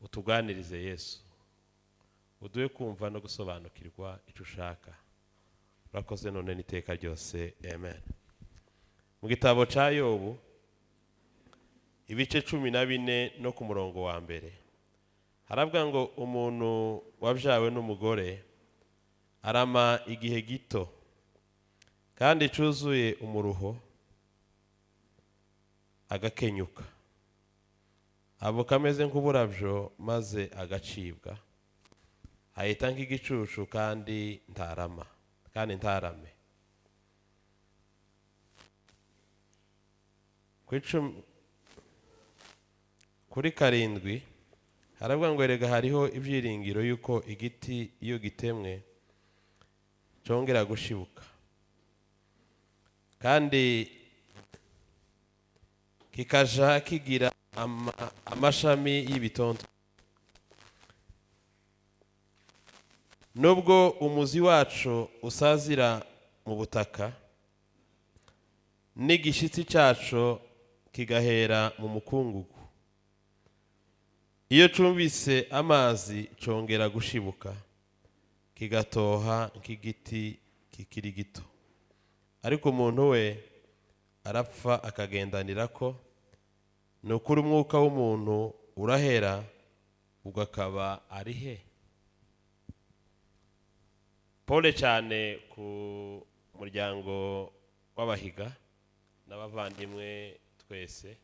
Utuganirize Yesu, uduhe kumva no gusobanukirwa icyo ushaka. Urakoze none n'iteka ryose, amen. Mu gitabo cya Yobu, ibice 14 no ku murongo wa mbere, haravuga ngo: "Umuntu wabyawe n'umugore arama igihe gito kandi cyuzuye umuruho, agakenyuka, avuka ameze nk'uburabyo maze agacibwa, ahita nk'igicucu kandi ntarama, kandi ntarame." Ku 10, kuri 7, haravuga ngo: "Erega hariho ibyiringiro y'uko igiti iyo gitemwe cyongera gushibuka, kandi kikaja kigira amashami y'ibitonto, nubwo umuzi wacu usazira mu butaka, n'igishyitsi cyacu kigahera mu mukungugu, iyo cumvise amazi congera gushibuka, kigatoha nk'igiti kikiri gito. Ariko umuntu we arapfa akagendanira ko. Ni ukuri umwuka w'umuntu urahera, ubwo akaba ari he?" Pole cyane ku muryango w'Abahiga n'abavandimwe twese.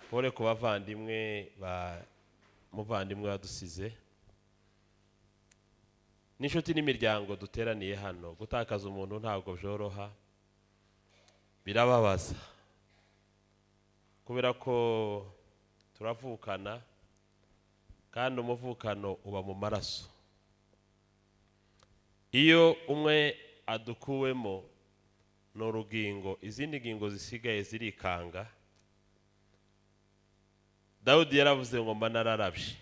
Pole ku bavandimwe ba muvandimwe wadusize, n'inshuti n'imiryango duteraniye hano. Gutakaza umuntu ntabwo byoroha, birababaza, kubera ko turavukana, kandi umuvukano uba mu maraso. Iyo umwe adukuwemo, ni urugingo, izindi ngingo zisigaye zirikanga. Dawudi yaravuze ngo: "Mba nararabye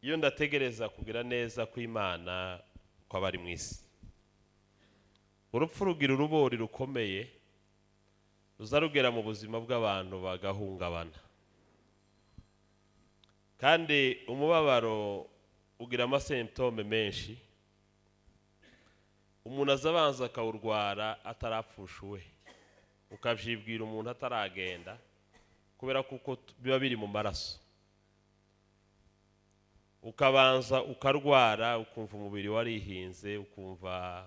iyo ndategereza kugira neza kw'Imana kw'abari mu isi." Urupfu rugira urubori rukomeye, ruza rugera mu buzima bw'abantu bagahungabana, kandi umubabaro ugira amasymptômes menshi. Umuntu aza abanza akawurwara atarapfusha uwe, ukabyibwira umuntu ataragenda, kubera kuko biba biri mu maraso. Ukabanza ukarwara, ukumva umubiri warihinze, ukumva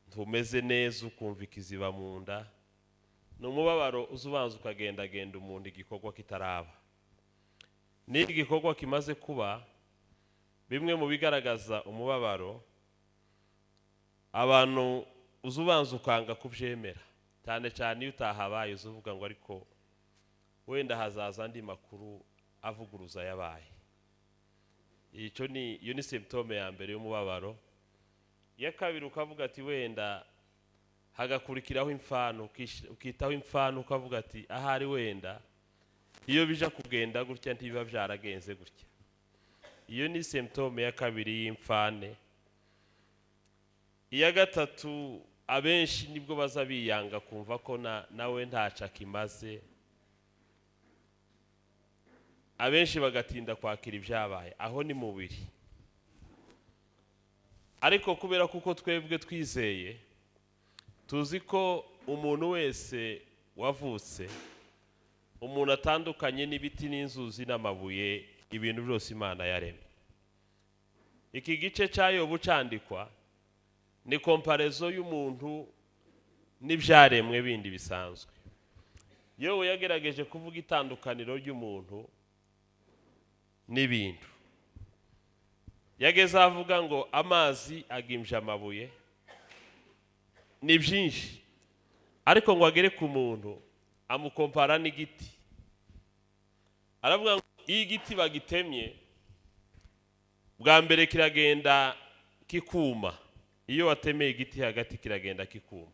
ntumeze neza, ukumva ikiziba mu nda. Ni umubabaro uza ubanza ukagendagenda umuntu igikorwa kitaraba. N'iyo igikorwa kimaze kuba, bimwe mu bigaragaza umubabaro, abantu uza ubanza ukanga kubyemera, cyane cyane iyo utahabaye. Uza uvuga ngo: "Ariko wenda hazaza andi makuru avuguruza yabaye." Icyo ni iyo ni symptôme ya mbere y'umubabaro. Iya kabiri, ukavuga ati wenda hagakurikiraho imfano, ukitaho imfano, ukavuga ati: "Ahari wenda iyo bija kugenda gutya ntibiba byaragenze gutya." Iyo ni symptôme ya kabiri y'imfane. Iya gatatu, abenshi nibwo baza biyanga, kumva ko nawe ntaco akimaze. Abenshi bagatinda kwakira ibyabaye. Aho ni mubiri. Ariko kubera kuko twebwe twizeye, tuzi ko umuntu wese wavutse, umuntu atandukanye n'ibiti n'inzuzi n'amabuye, ibintu byose Imana yaremye. Iki gice cya Yobu cyandikwa ni comparaison y'umuntu n'ibyaremwe bindi bisanzwe. Yobu yagerageje kuvuga itandukaniro ry'umuntu n'ibintu. Yageze avuga ngo amazi agimbye amabuye, ni byinshi, ariko ngo agere ku muntu amukompara n'igiti. Aravuga ngo iyo igiti bagitemye bwa mbere kiragenda kikuma. Iyo watemeye igiti hagati, kiragenda kikuma,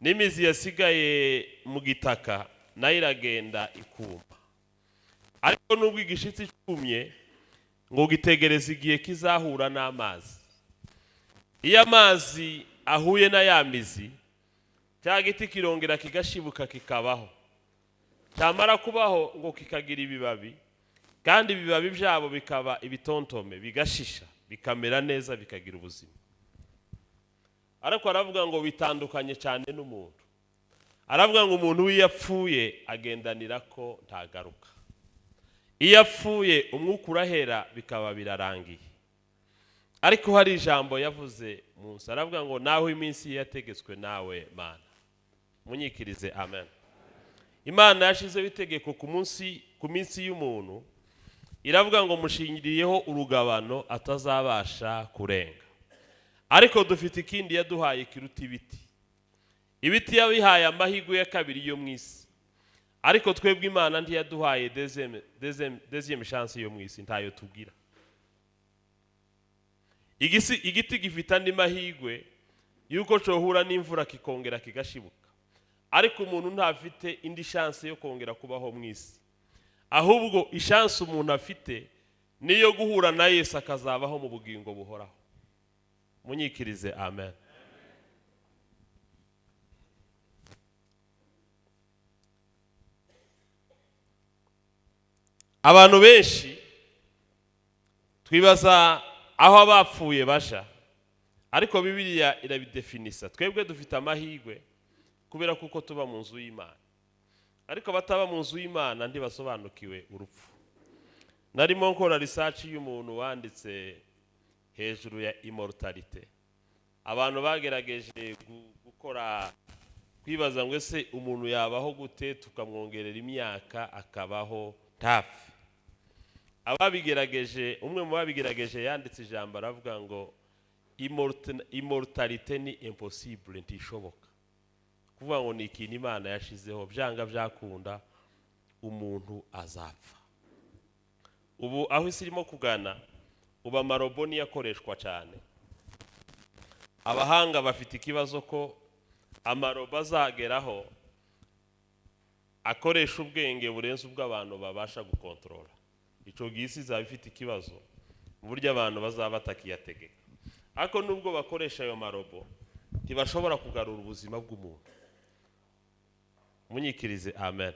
n'imizi yasigaye mu gitaka nayo iragenda ikuma. Ariko nubwo igishitsi cyumye, ngo gitegereze igihe kizahura n'amazi. Iyo amazi ahuye na ya mizi, cya giti kirongera kigashibuka, kikabaho. Cyamara kubaho ngo kikagira ibibabi, kandi ibibabi byabo bikaba ibitontome, bigashisha, bikamera neza, bikagira ubuzima. Ariko aravuga ngo bitandukanye cyane n'umuntu. Aravuga ngo umuntu iyo apfuye agendanira ko ntagaruka. Iyo apfuye umwuka urahera, bikaba birarangiye. Ariko hari ijambo yavuze munsi, aravuga ngo naho iminsi yategetswe nawe Mana. Munyikirize amen. Imana yashizeho itegeko ku munsi, ku minsi y'umuntu, iravuga ngo mushingiriyeho urugabano atazabasha kurenga. Ariko dufite ikindi yaduhaye kiruta ibiti. Ibiti yabihaye amahirwe ya kabiri yo mu isi, ariko twebwe Imana ntiyaduhaye deuxième chance yo mu isi, ntayo tugira. Igiti gifite andi mahirwe yuko cohura n'imvura kikongera kigashibuka, ariko umuntu ntafite indi chance yo kongera kubaho mu isi. Ahubwo ishanse umuntu afite niyo guhura na Yesu akazabaho mu bugingo buhoraho. Munyikirize amen. Abantu benshi twibaza aho abapfuye baja, ariko Bibiliya irabidefinisa. Twebwe dufite amahirwe kubera kuko tuba mu nzu y'Imana, ariko bataba mu nzu y'Imana ntibasobanukiwe urupfu. Narimo nkora research y'umuntu wanditse hejuru ya immortalite. Abantu bagerageje gukora kwibaza ngo ese umuntu yabaho gute tukamwongerera imyaka akabaho ntapfe. Ababigerageje, umwe mu babigerageje yanditse ijambo aravuga ngo immortalite ni impossible, ntishoboka. Kuvuga ngo ni ikintu Imana yashizeho, byanga byakunda umuntu azapfa. Ubu aho isi irimo kugana, ubu amarobo niyo akoreshwa cyane. Abahanga bafite ikibazo ko amarobo azageraho akoresha ubwenge burenze ubw'abantu babasha gukontorora. Ico gihe isi izaba ifite ikibazo mu buryo abantu bazaba batakiyategeka. Ariko nubwo bakoresha ayo marobo, ntibashobora kugarura ubuzima bw'umuntu. Munyikirize amen.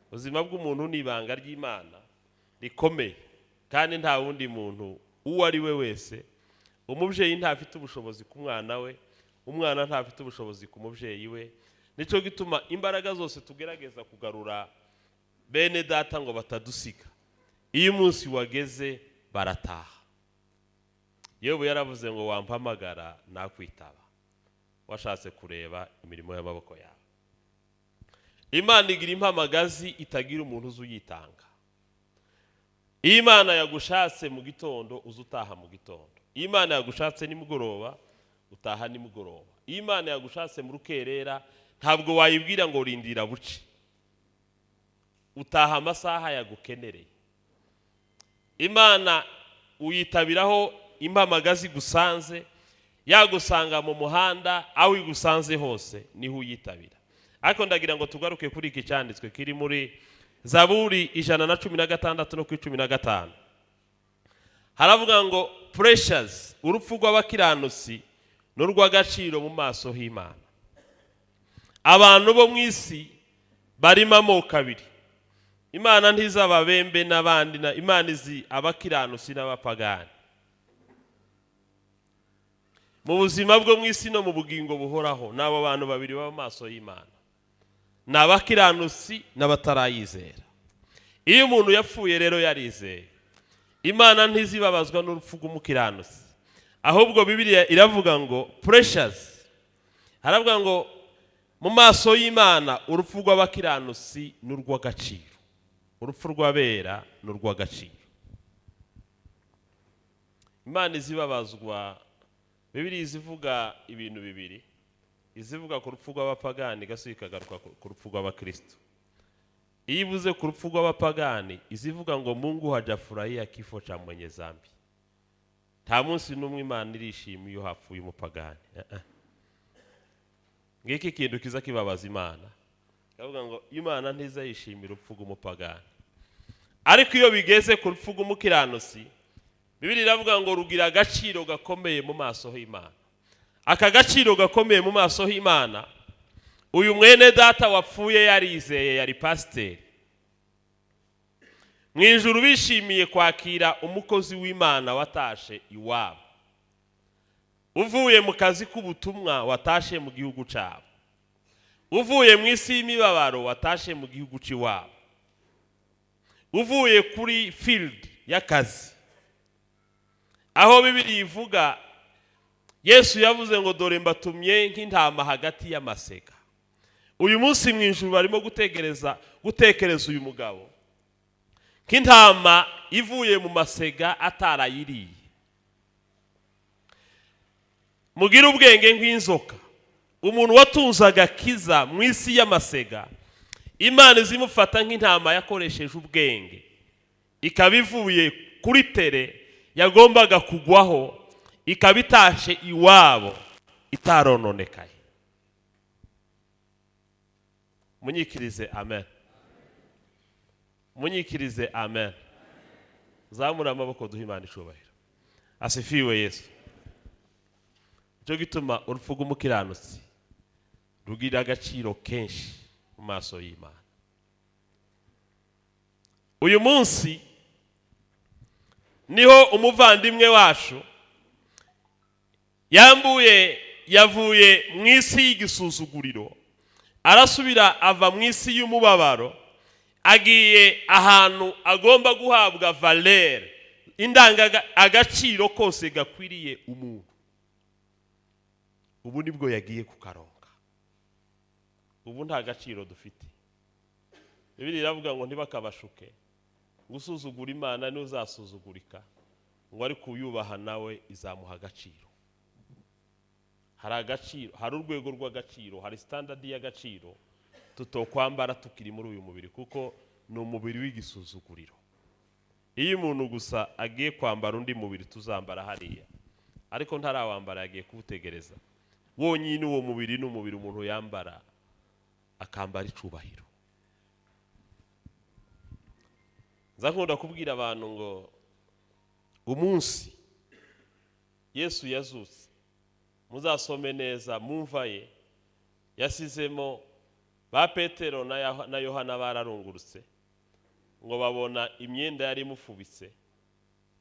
Ubuzima bw'umuntu ni ibanga ry'Imana rikomeye, kandi nta wundi muntu uwo ari we wese. Umubyeyi ntafite ubushobozi ku mwana we, umwana ntafite ubushobozi ku mubyeyi we. Nico gituma imbaraga zose tugerageza kugarura bene data ngo batadusiga, iyo umunsi wageze barataha. Yobu yaravuze ngo wampamagara nakwitaba, washatse kureba imirimo y'amaboko yawe. Imana igira impamagazi itagira umuntu uzi uyitanga. Iyo Imana yagushatse mu gitondo uza utaha mu gitondo, iyo Imana yagushatse nimugoroba utaha nimugoroba, iyo Imana yagushatse mu rukerera ntabwo wayibwira ngo rindira buce, utaha amasaha yagukenereye. Imana uyitabiraho impamagazi gusanze, yagusanga mu muhanda, aho igusanze hose niho uyitabira. Ariko ndagira ngo tugaruke kuri iki cyanditswe kiri muri Zaburi 116 no ku 15. Haravuga ngo precious, urupfu rw'abakiranutsi n'urw'agaciro mu maso h'Imana. Abantu bo mu isi barimo amoko abiri. Imana ntizababembe n'abandi, na Imana izi abakiranutsi n'abapagani. Mu buzima bwo mu isi no mu bugingo buhoraho, n'abo bantu babiri baba mu maso y'Imana, ni abakiranutsi n'abatarayizera. Iyo umuntu yapfuye rero yarizeye, Imana ntizibabazwa n'urupfu rw'umukiranutsi. Ahubwo Bibiliya iravuga ngo precious, haravuga ngo mu maso y'Imana urupfu rw'abakiranutsi n'urw'agaciro, urupfu rw'abera n'urw'agaciro. Imana izibabazwa, Bibiliya izivuga ibintu bibiri, izivuga ku rupfu rw'abapagani igasubika ikagaruka ku rupfu rw'abakristo. Iyo ivuze ku rupfu rw'abapagani izivuga ngo Mungu hajafurahia kifo cha mwenye zambi. Nta munsi n'umwe Imana irishima iyo hapfuye umupagani. Ngiki kintu kiza kibabaza Imana, ikavuga ngo Imana ntizayishimira urupfu rw'umupagani. Ariko iyo bigeze ku rupfu rw'umukiranutsi, Bibiliya iravuga ngo rugira agaciro gakomeye mu maso h'Imana. Aka gaciro gakomeye mu maso h'Imana, Uyu mwene data wapfuye yarizeye, yari pasiteri. Mu ijuru bishimiye kwakira umukozi w'Imana watashe iwabo, uvuye mu kazi k'ubutumwa, watashe mu gihugu cyabo, uvuye mu isi y'imibabaro, watashe mu gihugu cy'iwabo, uvuye kuri field y'akazi, aho Bibiri ivuga, Yesu yavuze ngo: "Dore mbatumye nk'intama hagati y'amasega." Uyu munsi mu ijuru barimo gutekereza, gutekereza uyu mugabo nk'intama ivuye mu masega atarayiriye. Mugire ubwenge nk'inzoka. Umuntu watunze agakiza mu isi y'amasega, Imana izimufata nk'intama yakoresheje ubwenge, ikaba ivuye kuri terrain yagombaga kugwaho, ikaba itashe iwabo itarononekaye. Munyikirize amen, munyikirize amen. Zamura amaboko, duhe Imana icubahiro. Asifiwe Yesu. Nicyo gituma urupfu rw'umukiranutsi rugira agaciro kenshi mu maso y'Imana. Uyu munsi niho umuvandimwe wacu yambuye, yavuye mu isi y'igisuzuguriro, arasubira ava mu isi y'umubabaro, agiye ahantu agomba guhabwa valeur, indanga agaciro kose gakwiriye umuntu. Ubu nibwo yagiye kukaronka. Ubu nta gaciro dufite. Bibiliya iravuga ngo ntibakabashuke, gusuzugura Imana ntuzasuzugurika, ngo ariko uyubaha nawe izamuha agaciro. Hari agaciro, hari urwego rw'agaciro, hari standard y'agaciro tutokwambara tukiri muri uyu mubiri, kuko ni umubiri w'igisuzuguriro. Iyo umuntu gusa agiye kwambara undi mubiri tuzambara hariya, ariko ntarawambara, yagiye kuwutegereza wonyine. Uwo mubiri ni umubiri umuntu yambara, akambara icubahiro. Nza nkunda kubwira abantu ngo umunsi Yesu yazutse, muzasome neza mu mva ye yasizemo ba Petero na Yohana bararungurutse, ngo babona imyenda yari imufubitse,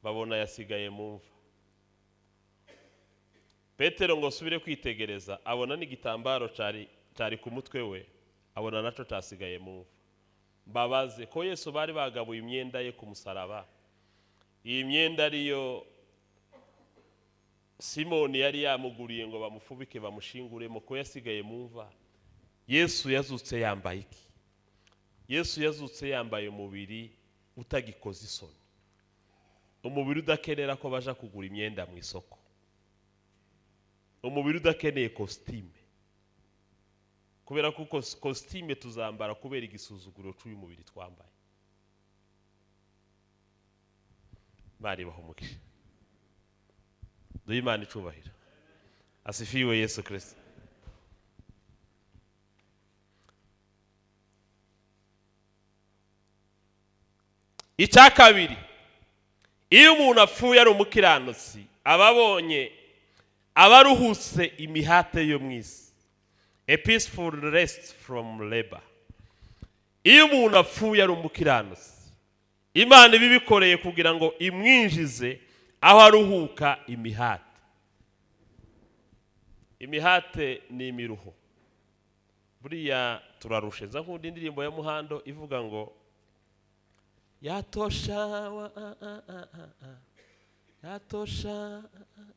babona yasigaye mu mva. Petero ngo asubire kwitegereza, abona n'igitambaro cyari ku mutwe we, abona nacyo cyasigaye mu mva. Mbabaze, ko Yesu bari bagabuye imyenda ye ku musaraba, iyi myenda ariyo Simoni yari yamuguriye ngo bamufubike bamushinguremo, ko yasigaye mu mva, Yesu yazutse yambaye iki? Yesu yazutse yambaye umubiri utagikoze isoni, umubiri udakenera ko baja kugura imyenda mu isoko, umubiri udakeneye kositime, kubera ko kositime tuzambara kubera igisuzuguro cy'uyu mubiri twambaye. Bari umugisha, duhe Imana icubahiro. Asifiwe Yesu Kirisito. Icya kabiri, iyo umuntu apfuye ari umukiranutsi, aba abonye, aba aruhutse imihate yo mu isi, a peaceful rest from labor. Iyo umuntu apfuye ari umukiranutsi, Imana iba ibikoreye kugira ngo imwinjize aho aruhuka imihate. Imihate ni imiruho. Buriya turarushe. Nza nkunda indirimbo ya Muhando ivuga ngo: "Yatosha wa a a a a a, yatosha a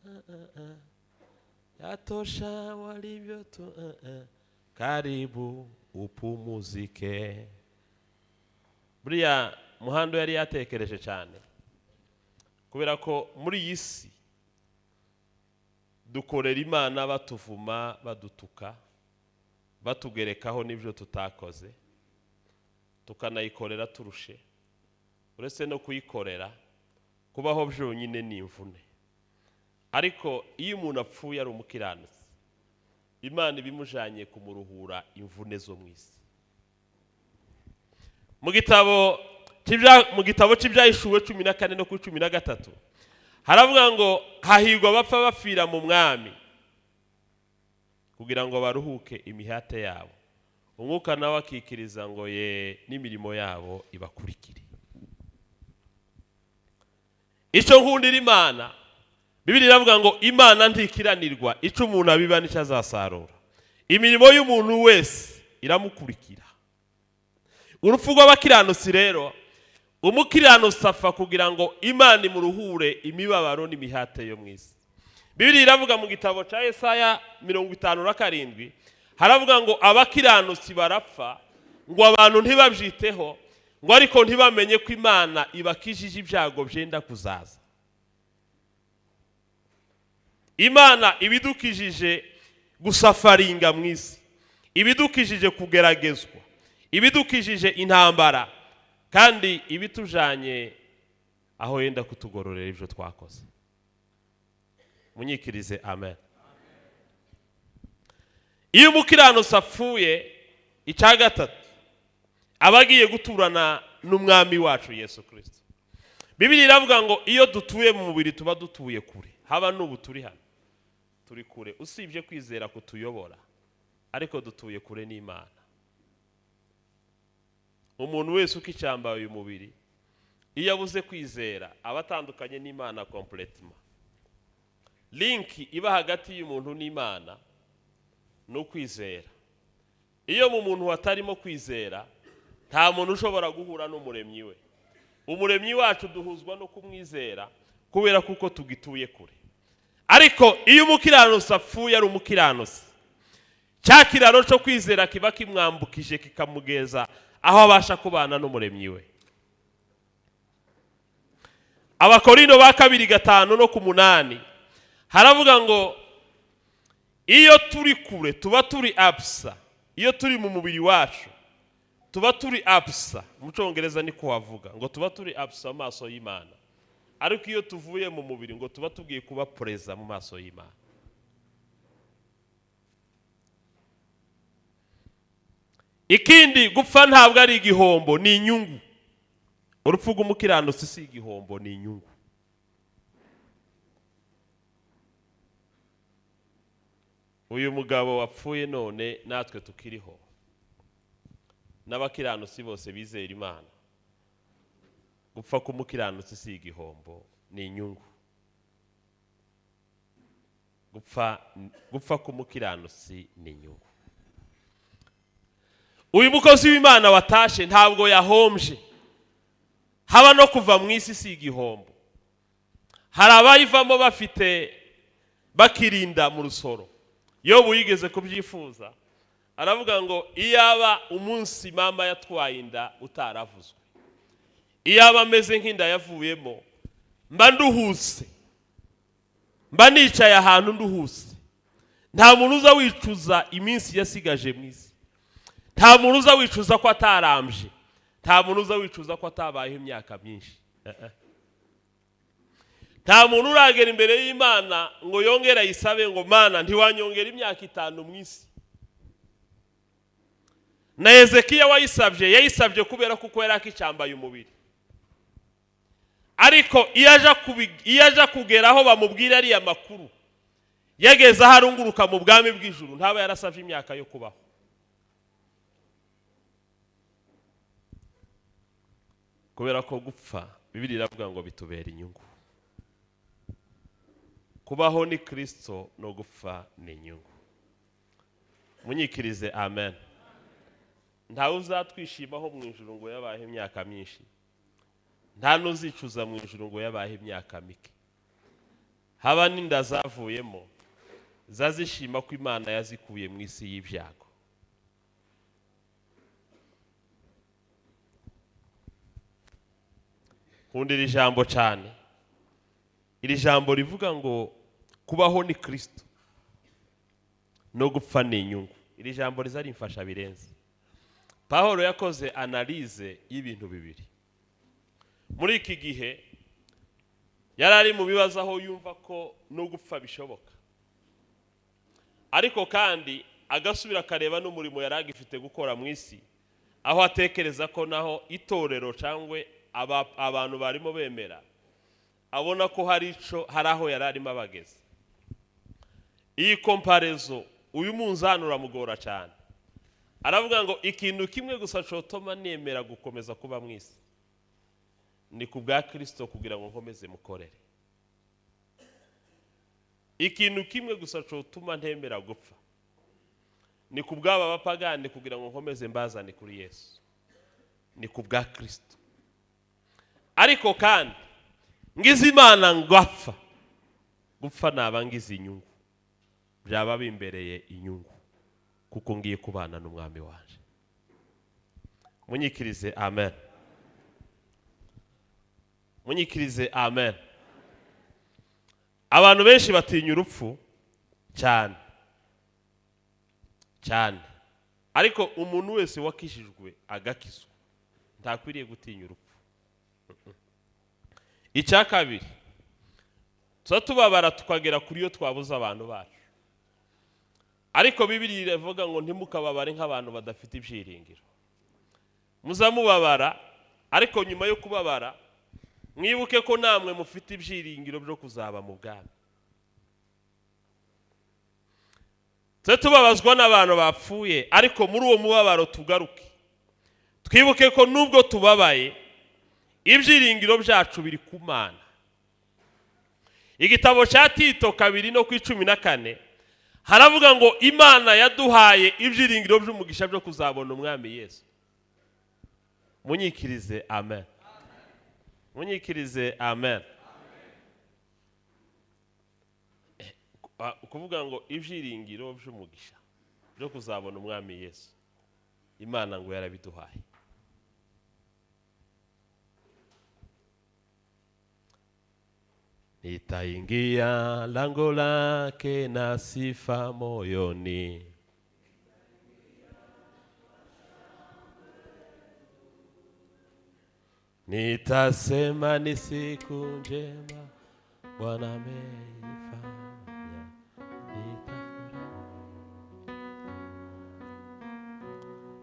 a a a, yatosha walivyo tu a a, karibu upumuzike." Buriya Muhando yari yatekereje cyane, kubera ko muri iyi si dukorera Imana batuvuma, badutuka, batugerekaho n'ibyo tutakoze, tukanayikorera turushe. Uretse no kuyikorera, kubaho byonyine ni imvune. Ariko iyo umuntu apfuye ari umukiranutsi, Imana ibimujanye kumuruhura imvune zo mu isi. Mu gitabo cy'Ibyahishuwe 14 no kuri 13 haravuga ngo: "Hahirwa abapfa bapfira mu Mwami, kugira ngo baruhuke imihate yabo." Umwuka nawe akikiriza ngo ye n'imirimo yabo ibakurikire. Icyo nkundira Imana, Bibiliya iravuga ngo Imana ntikiranirwa, icyo umuntu abiba nicyo azasarura. Imirimo y'umuntu wese iramukurikira. Urupfu rw'abakiranutsi rero, umukiranutsi apfa kugira ngo Imana imuruhure imibabaro n'imihate yo mu isi. Bibiliya iravuga mu gitabo cya Yesaya 57, haravuga ngo abakiranutsi barapfa, ngo abantu ntibabyiteho, ngo ariko ntibamenye ko Imana ibakijije ibyago byenda kuzaza. Imana ibidukijije gusafaringa mu isi, ibidukijije kugeragezwa, ibidukijije intambara, kandi ibitujanye aho yenda kutugororera ibyo twakoze. Munyikirize amen. Iyo umukiranutsi apfuye, icya gatatu aba agiye guturana n'umwami wacu Yesu Kristo. Bibiliya iravuga ngo iyo dutuye mu mubiri tuba dutuye kure, haba n'ubu turi hano turi kure, usibye kwizera kutuyobora, ariko dutuye kure n'Imana. Umuntu wese ukicyambaye uyu mubiri, iyo abuze kwizera aba atandukanye n'Imana complètement. Link iba hagati y'umuntu n'Imana ni ukwizera. Iyo mu muntu hatarimo kwizera, nta muntu ushobora guhura n'umuremyi we. Umuremyi wacu duhuzwa no kumwizera kubera kuko tugituye kure. Ariko iyo umukiranutsi apfuye ari umukiranutsi, cya kiraro cyo kwizera kiba kimwambukije kikamugeza aho abasha kubana n'umuremyi we. Abakorino ba 2:5 no ku 8 haravuga ngo iyo turi kure tuba turi absa, iyo turi mu mubiri wacu tuba turi absa. Mu Cyongereza niko wavuga ngo tuba turi absa mu maso y'Imana, ariko iyo tuvuye mu mubiri ngo tuba tugiye kuba preza mu maso y'Imana. Ikindi, gupfa ntabwo ari igihombo, ni inyungu. Urupfu rw'umukiranutsi si igihombo, ni inyungu. Uyu mugabo wapfuye none natwe tukiriho, n'abakiranutsi bose bizera Imana, gupfa k'umukiranutsi si igihombo, ni inyungu. Gupfa k'umukiranutsi ni inyungu. Uyu mukozi w'Imana watashe ntabwo yahombye, haba no kuva mu isi si igihombo. Hari abayivamo bafite bakirinda mu rusoro. Yobu yigeze kubyifuza, aravuga ngo iyaba umunsi mama yatwaye inda utaravuzwe, iyaba ameze nk'inda yavuyemo, mba nduhuse, mba nicaye ahantu nduhuse. Nta muntu uza wicuza iminsi yasigaje mu isi, nta muntu uza wicuza ko atarambye, nta muntu uza wicuza ko atabayeho imyaka myinshi. Nta muntu uragera imbere y'Imana ngo yongere ayisabe ngo Mana ntiwanyongera imyaka 5 mu isi. Na Hezekiya wayisabye, yayisabye kubera kuko yari akicyambaye umubiri. Ariko iyo aja kugera aho bamubwira ariya makuru, yageze aho arunguruka mu bwami bw'ijuru, ntaba yarasabye imyaka yo kubaho. Kubera ko gupfa, Bibiliya iravuga ngo bitubera inyungu. Kubaho ni Kristo, no gupfa ni inyungu. Munyikirize amen. Ntawe uzatwishimaho mu ijuru ngo yabaye imyaka myinshi, nta n'uzicuza mu ijuru ngo yabaye imyaka mike. Haba n'inda zavuyemo zazishima ko Imana yazikuye mu isi y'ibyago. Nkunda iri jambo cyane. Iri jambo rivuga ngo kubaho ni Kristo no gupfa ni inyungu. Iri jambo rizarimfasha birenze. Pawulo yakoze analyse y'ibintu bibiri. Muri iki gihe yari ari mu bibazo aho yumva ko no gupfa bishoboka, ariko kandi agasubira akareba n'umurimo yari agifite gukora mu isi, aho atekereza ko naho itorero cyangwa abantu barimo bemera, abona ko hari ico, hari aho yari arimo abageze. Iyi komparezo uyu munzani uramugora cyane. Aravuga ngo ikintu kimwe gusa cotoma nemera gukomeza kuba mu isi ni ku bwa Kristo, kugira ngo nkomeze mukorere. Ikintu kimwe gusa cotuma ntemera gupfa ni ku bw'aba bapagani, kugira ngo nkomeze mbazane kuri Yesu, ni ku bwa Kristo. Ariko kandi ngize Imana ngapfa, gupfa naba ngize inyungu, byaba bimbereye inyungu, kuko ngiye kubana n'umwami wanje. Munyikirize amen. Munyikirize amen. Abantu benshi batinya urupfu cyane cyane, ariko umuntu wese wakijijwe agakizwa ntakwiriye gutinya urupfu. Icya kabiri, tuba tubabara tukagera kuri yo twabuze abantu bacu, ariko Bibiliya iravuga ngo ntimukababare nk'abantu badafite ibyiringiro. Muzamubabara, ariko nyuma yo kubabara mwibuke ko namwe mufite ibyiringiro byo kuzaba mu bwami. Twe tubabazwa n'abantu bapfuye, ariko muri uwo mubabaro tugaruke twibuke ko nubwo tubabaye ibyiringiro byacu biri ku Mana. Igitabo cya Tito 2:14 haravuga ngo Imana yaduhaye ibyiringiro by'umugisha byo kuzabona umwami Yesu. Munyikirize amen. Munyikirize amen. Kuvuga ngo ibyiringiro by'umugisha byo kuzabona umwami Yesu, Imana ngo yarabiduhaye. Nitaingia lango lake na sifa moyoni, nitasema ni siku njema Bwana ameifanya,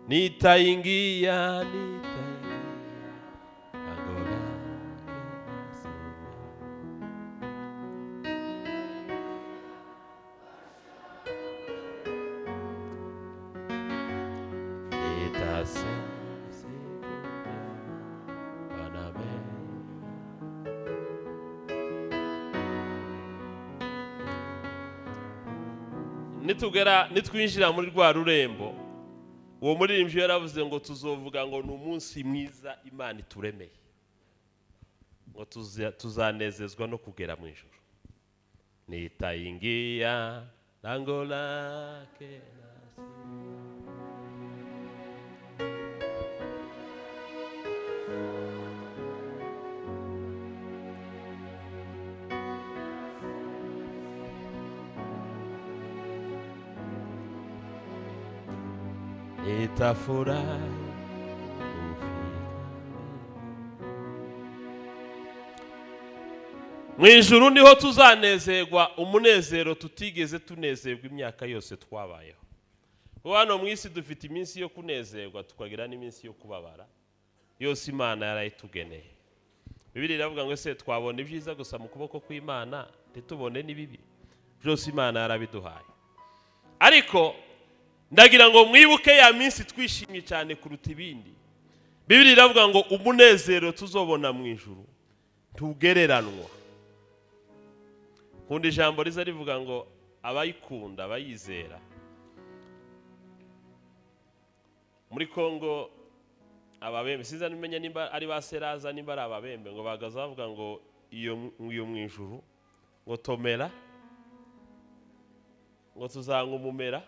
nitaingia lango lake na sifa. Nitasema siku njema Bwana ameifanya. Nitugera nitwinjira muri rwa rurembo, uwo muririmbyi yaravuze ngo tuzovuga ngo ni umunsi mwiza Imana ituremeye, ngo tuzanezezwa no kugera mu ijuru. Nitaingia lango lake na sifa. Nitafurahi kufika mu ijuru, niho tuzanezerwa umunezero tutigeze tunezerwa imyaka yose twabayeho. Hano mu isi dufite iminsi yo kunezerwa, tukagira n'iminsi yo kubabara, yose Imana yarayitugeneye. Bibiliya iravuga ngo ese twabona ibyiza gusa mu kuboko kw'Imana ntitubone n'ibibi? Byose Imana yarabiduhaye. Ariko ndagira ngo mwibuke ya minsi twishimye cyane kuruta ibindi. Bibiliya iravuga ngo umunezero tuzobona mu ijuru ntugereranwa. Nkunda ijambo riza rivuga ngo abayikunda abayizera. Muri Kongo ababembe, sinzi nimenya nimba ari ba Seraza nimba ari ababembe, ngo bagaza bavuga ngo iyo mu ijuru ngo tomera, ngo tuzanga umumera.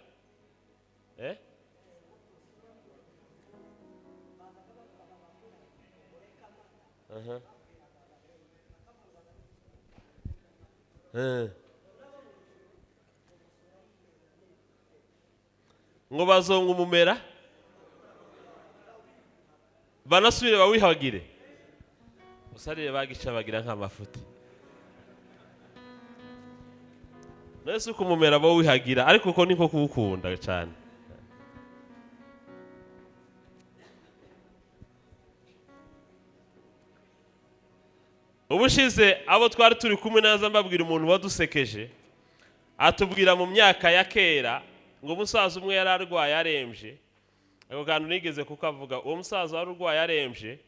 Ngo bazonga umumera banasubire bawihagire, usarire bagica bagira nk'amafuti. Nese kumumera bawihagira, ariko uko niko kuwukunda cyane. Ubushize abo twari turi kumwe naza mbabwira umuntu wadusekeje, atubwira mu myaka ya kera ngo umusaza umwe yari arwaye arembye, Ako kantu nigeze kukavuga. Uwo musaza wari urwaye arembye,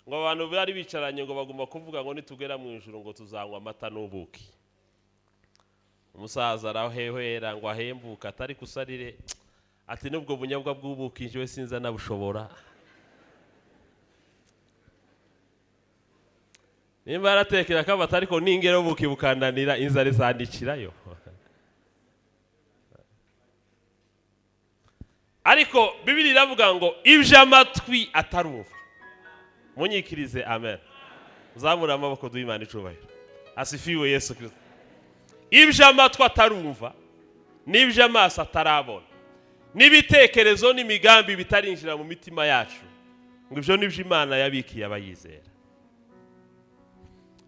ngo abantu bari bicaranye ngo bagomba kuvuga ngo nitugera mu ijuru ngo tuzanywa amata n'ubuki. Umusaza arahehera ngo ahembuka atari kusarire, ati nubwo bunyabwa bw'ubuki njyewe sinza nabushobora. Nimba yaratekera kabata ariko ningera ubuki bukandanira inzara izandikirayo. Ariko Bibiliya iravuga ngo ibyo amatwi atarumva. Munyikirize amen. Uzamura amaboko duhe Imana icubahiro. Asifiwe Yesu Kristo. Ibyo amatwi atarumva n'ibyo amaso atarabona n'ibitekerezo n'imigambi bitarinjira mu mitima yacu, ngo ibyo nibyo Imana yabikiye abayizera.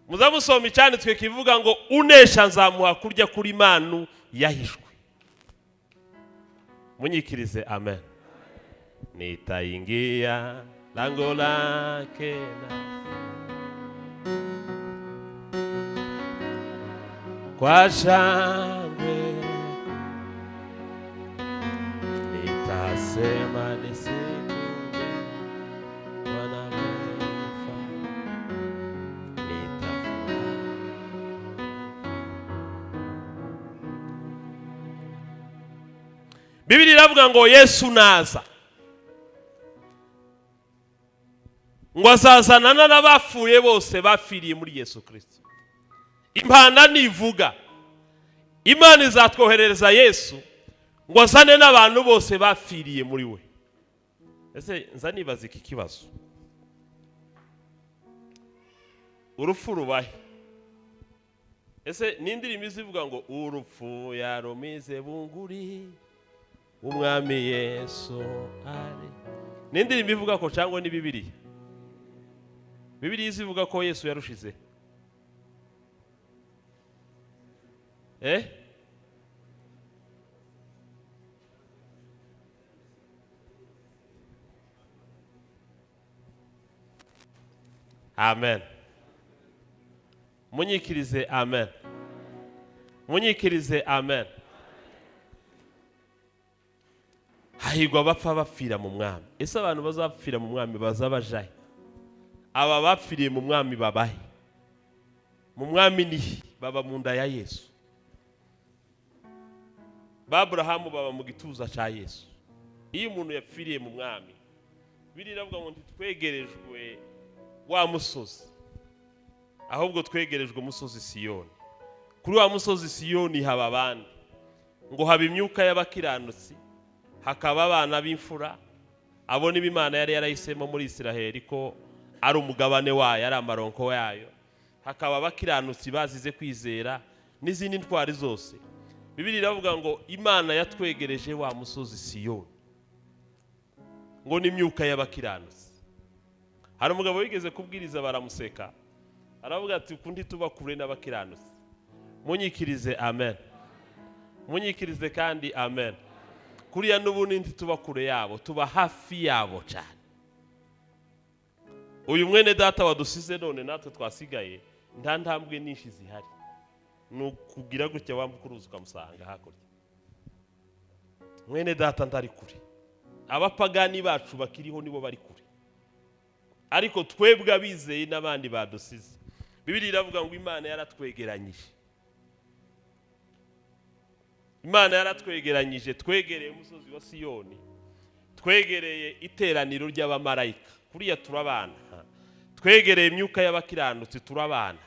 Muzamusoma icyanditswe kivuga ngo unesha nzamuha kurya kuri manu yahishwe. Munyikirize amen. Nitaingia lango lake na kwa shangwe, nitasema ni siku Bwana amefanya, nitafurahi. Bibiliya iravuga ngo Yesu naza ngo azazana n'abapfuye bose bapfiriye muri Yesu Kristo. Impanda nivuga, Imana izatwoherereza Yesu ngo azane n'abantu bose bapfiriye muri we. Ese nza nibaza iki kibazo, urupfu rubahe? Ese n'indirimbo izivuga ngo urupfu yarumize bunguri umwami Yesu ari, n'indirimbo ivuga ko cyangwa ni Bibiliya? Bibiliya izivuga ko Yesu yarushize. Amen. Munyikirize amen. Munyikirize amen. Hahirwa abapfa bapfira mu mwami. Ese abantu bazapfira mu mwami bazabajahe? Aba bapfiriye mu mwami babahe? Mu mwami ni baba mu nda ya Yesu. Ba Abrahamu baba mu gituza cya Yesu. Iyo umuntu yapfiriye mu mwami, Bibiliya iravuga ngo ntitwegerejwe wa musozi, ahubwo twegerejwe umusozi Siyoni. Kuri wa musozi Siyoni haba abandi, ngo haba imyuka y'abakiranutsi, hakaba abana b'imfura, abo nibo Imana yari yarahisemo muri Isiraheli ko ari umugabane wayo, ari amaronko yayo. Hakaba abakiranutsi bazize kwizera n'izindi ntwari zose. Bibiliya iravuga ngo Imana yatwegereje wa musozi Siyoni, ngo n'imyuka y'abakiranutsi. Hari umugabo wigeze kubwiriza baramuseka, aravuga ati kundi tuba kure n'abakiranutsi. Munyikirize amen. Munyikirize kandi amen. Kuriya n'ubundi tuba kure yabo, tuba hafi yabo cyane. Uyu mwene data wadusize none natwe twasigaye, nta ntambwe nyinshi zihari. Nukugira gutya wambuka uruzi ukamusanga hakurya. Mwene data ndari kure. Abapagani bacu bakiriho nibo bari kure. Ariko twebwe abizeye n'abandi badusize, Bibiliya iravuga ngo Imana yaratwegeranyije. Imana yaratwegeranyije, twegereye umusozi wa Siyoni, twegereye iteraniro ry'abamarayika. Kuriya turabana. Twegereye imyuka y'abakiranutsi turabana.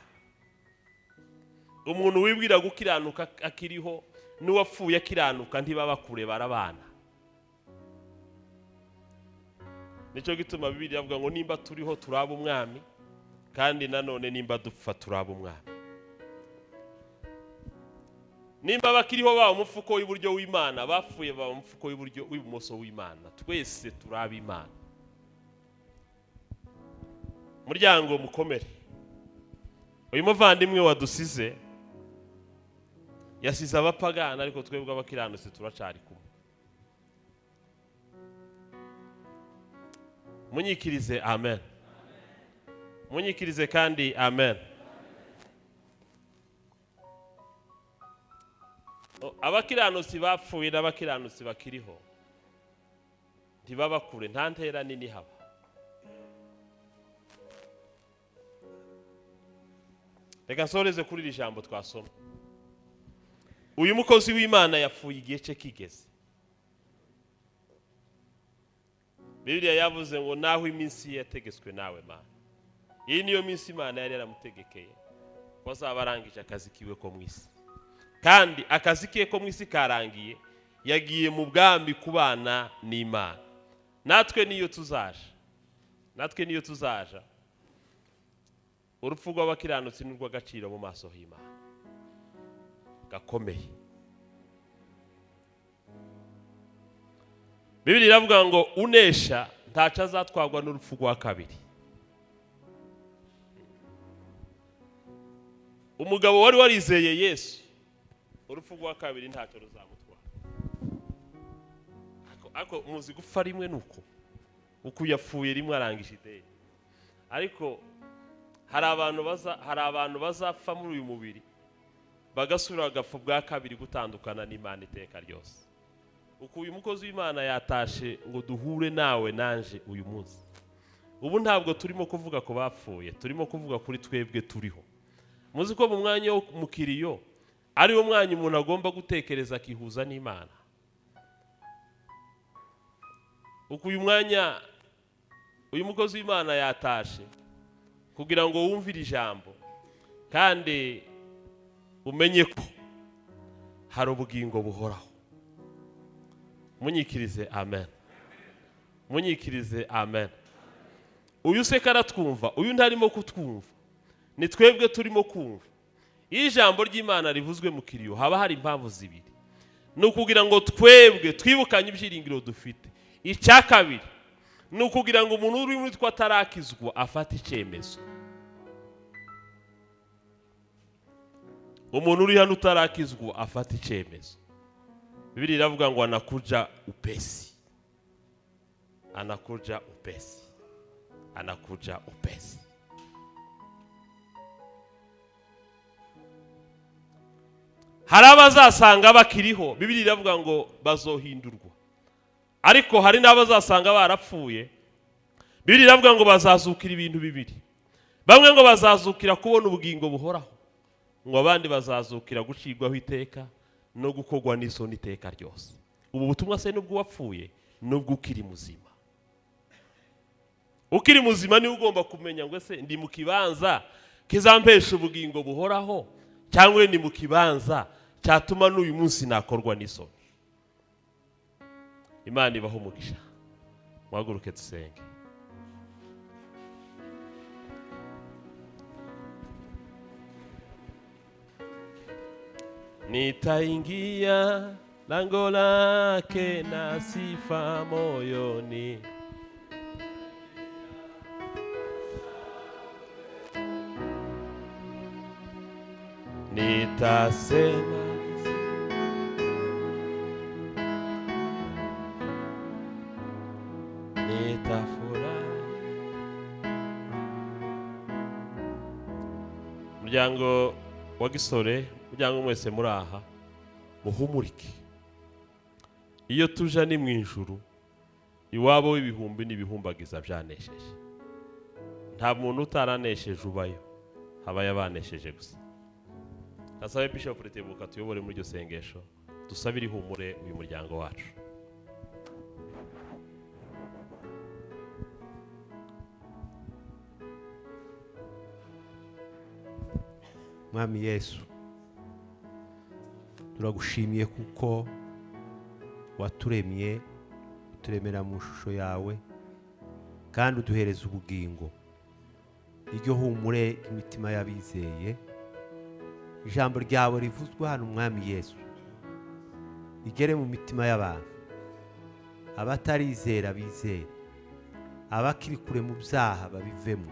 Umuntu wibwira gukiranuka akiriho n'uwapfuye akiranuka ntibaba kure, barabana. Nicyo gituma Bibiliya iravuga ngo nimba turiho turaba umwami, kandi nanone nimba dupfa turaba umwami. Nimba bakiriho baba umufuko w'iburyo w'Imana, bapfuye baba umufuko w'iburyo w'ibumoso w'Imana, twese turaba Imana. Muryango mukomere. Uyu muvandimwe wadusize yasize abapagani, ariko twebwe abakiranutsi turacari kumwe. Munyikirize amen. Munyikirize kandi amen. Abakiranutsi bapfuye n'abakiranutsi bakiriho Ntibaba kure, nta ntera nini haba. Reka nsoreze kuri iri jambo twasoma. Uyu mukozi w'Imana yapfuye igihe cye kigeze. Bibiliya yavuze ngo naho iminsi ye yategetswe nawe Mana. Iyi niyo minsi Imana yari yaramutegekeye ko azaba arangije akazi kiwe ko mu isi. Kandi akazi kiwe ko mu isi karangiye, yagiye mu bwami kubana n'Imana. Natwe niyo tuzaja, natwe niyo tuzaja, urupfu rw'abakiranutsi ni urw'agaciro mu maso y'Imana gakomeye. Bibiliya iravuga ngo unesha ntaco azatwarwa n'urupfu rwa kabiri. Umugabo wari warizeye Yesu, urupfu rwa kabiri ntacyo ruzamutwara. Ako muzi gupfa rimwe nuko uko yapfuye rimwe arangije ideni. Ariko hari abantu bazapfa muri uyu mubiri bagasubira bagapfa bwa kabiri gutandukana n'Imana iteka ryose. Uko uyu mukozi w'Imana yatashe ngo duhure nawe nanje uyu munsi. Ubu ntabwo turimo kuvuga ko bapfuye, turimo kuvuga kuri twebwe turiho. Muzi ko mu mwanya wo mu kiriyo ari wo mwanya umuntu agomba gutekereza akihuza n'Imana. Uko uyu mwanya uyu mukozi w'Imana yatashe kugira ngo wumvire ijambo kandi umenye ko hari ubugingo buhoraho. Munyikirize amen. Munyikirize amen. Uyu se karatwumva, uyu ntarimo kutwumva, ni twebwe turimo kumva. Iyo ijambo ry'Imana rivuzwe mu kiriyo haba hari impamvu zibiri. Ni ukugira ngo twebwe twibukanye ibyiringiro dufite. Icya kabiri ni ukugira ngo umuntu uri muri twe atarakizwa afate icyemezo. Umuntu uri hano utarakizwa afate icyemezo. Bibiliya iravuga ngo anakuja upesi. Anakuja upesi. Anakuja upesi. Hari abazasanga bakiriho, Bibiliya iravuga ngo bazohindurwa. Ariko hari n'abazasanga barapfuye, Bibiliya iravuga ngo bazazukira ibintu bibiri. Bamwe ngo bazazukira kubona ubugingo buhoraho, ngo abandi bazazukira gucirwaho iteka no gukogwa n'isoni iteka ryose. Ubu butumwa se nubwo wapfuye nubwo ukiri muzima. Ukiri muzima ni ugomba kumenya ngo ese ndi mu kibanza kizampesha ubugingo buhoraho cyangwa ni mu kibanza cyatuma n'uyu munsi nakorwa n'isoni. Imana ibaho umugisha. Muhaguruke dusenge. Nitaingia lango lake na sifa moyoni. Nitasema nitafurahi. Muryango wa Gisore, muryango mwese muri aha, muhumurike. Iyo tuja ni mu ijuru, iwabo w'ibihumbi n'ibihumbagiza byanesheje. Nta muntu utaranesheje ubayo, habaye abanesheje gusa. Nasabe Bishop Rutebuka tuyobore muri iryo sengesho, dusabire ihumure uyu muryango wacu. Mwami Yesu, turagushimiye kuko waturemye, uturemera mu shusho yawe kandi uduhereza ubugingo. Iryo humure imitima y'abizeye, ijambo ryawe rivuzwe hano Mwami Yesu rigere mu mitima y'abantu, abatarizera bizere, abakiri kure mu byaha babivemo,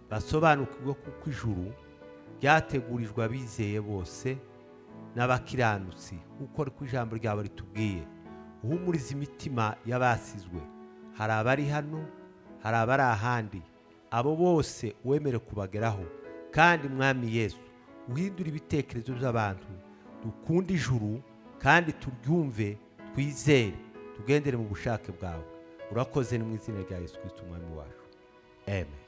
basobanukirwe kuko ijuru ryategurijwe abizeye bose n'abakiranutsi, kuko ariko ijambo ryawe ritubwiye. Uhumuriza imitima y'abasizwe, hari abari hano, hari abari ahandi, abo bose wemere kubageraho. Kandi Mwami Yesu, uhindura ibitekerezo by'abantu, dukunde ijuru kandi turyumve, twizere, tugendere mu bushake bwawe. Urakoze, ni mu izina rya Yesu Kristo, Umwami wacu, amen.